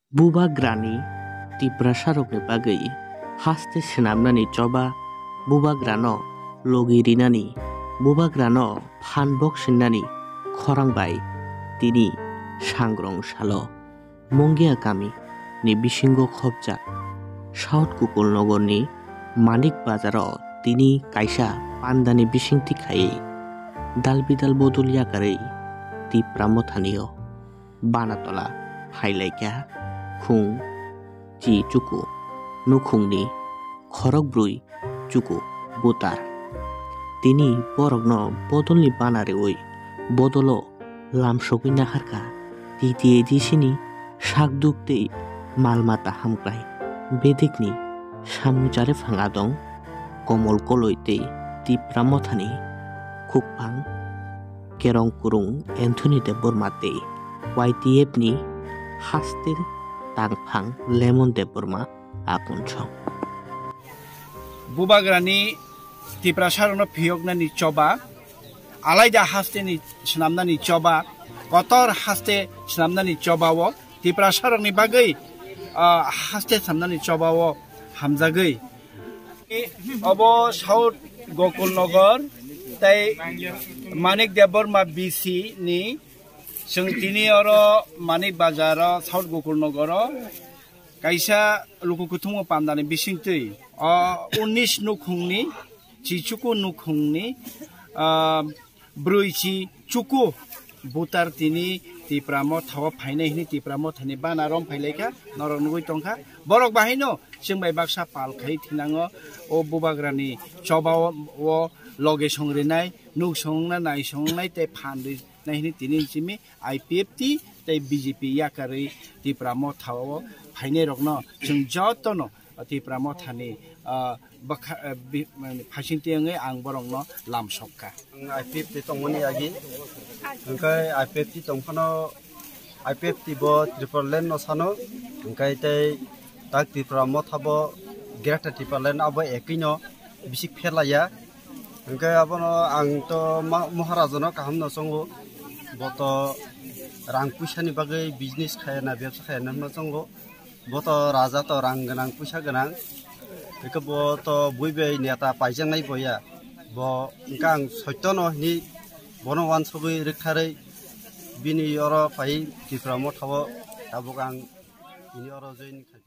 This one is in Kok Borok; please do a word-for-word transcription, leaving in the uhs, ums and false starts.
Bubagrani Tiprasarokni bagwi haste swnamnani choba, bubagrano logi rinani, bubagrano phan boksinnani khorang bai tini sangrong salo Mongia kami ni bisingo khopjak South Gokulnogorni Manik Bazaro tini kaisa pandani bisingtwi khaiwi dalbidal bodol yakarwi Tipra Mothanio Banatola phailaikha khung chi chuku nukhungni khorokbrwi chuku butar. Tini borokno bodolni bana reui bodolo lamsogwi naharkha. T T A D C ni sakduk tei mal mata hamkrai bedekni samung chare phang adong Komol Koloi tei Tipra Mothani khukphang Kerong Kurung Anthony Debbarma tei Y T F ni haste tangphang Lemon Debbarma Apunsong. Bubagrani Tiprasarokno phiyoknani choba, alaida hasteni swnamnani choba, kotor haste swnamnani choba o Tiprasarokni bagwi, ah, haste swnamnani choba o hamjagwi. Obo South Gokulnogor tei Manik Debbarma B C ni, chwng tini oro Manik Bazar o South Gokulnogor o kaisa luku kuthumung pandani bisingtwi o unis nukhungni, chichuku nukhungni, ah, brwi chi chuku butar tini Tipra Mothao phainai hini Tipra Mothani bana rom phailaikha, norok nugwi tongkha. Borok bahaino chwng bai baksa pal khai thinango o bubagrani choba o, o loge songrinai, nuk songna nai songnai tei phan rinai hini tini simi I P F T tei B J P yakarwi Tipra Mothao phainai rokno chwng jotono Tipra Mothani, ah, bwkha, ah, bi-, mane, phaisingtwi wngwi ang borokno lam sokha. Ang I P F T tongmani agi, hwnkhe I P F T tongphano, I P F T bo Tripura land no sano, hwnkhe tei tak Tripura Motha bo Greater Tripura land abo ekwi no bisik pherlaiya. Hwnkhe abono ang to ma-, Maharaja no kaham no chongo, bo to rang puisa ni bagwi business khaya na, bebsa khaya na hwnwi chongo. Bo to raja to rang gwnang, puisa gwnang. Hwnkhe bo to bui bai neta paijaknai bo ya. Bo hwnkhe ang soito no hwnwi bono wansugwi rwktharwi bini oro phai Tipra Mothao tabuk ang bini oro join kha.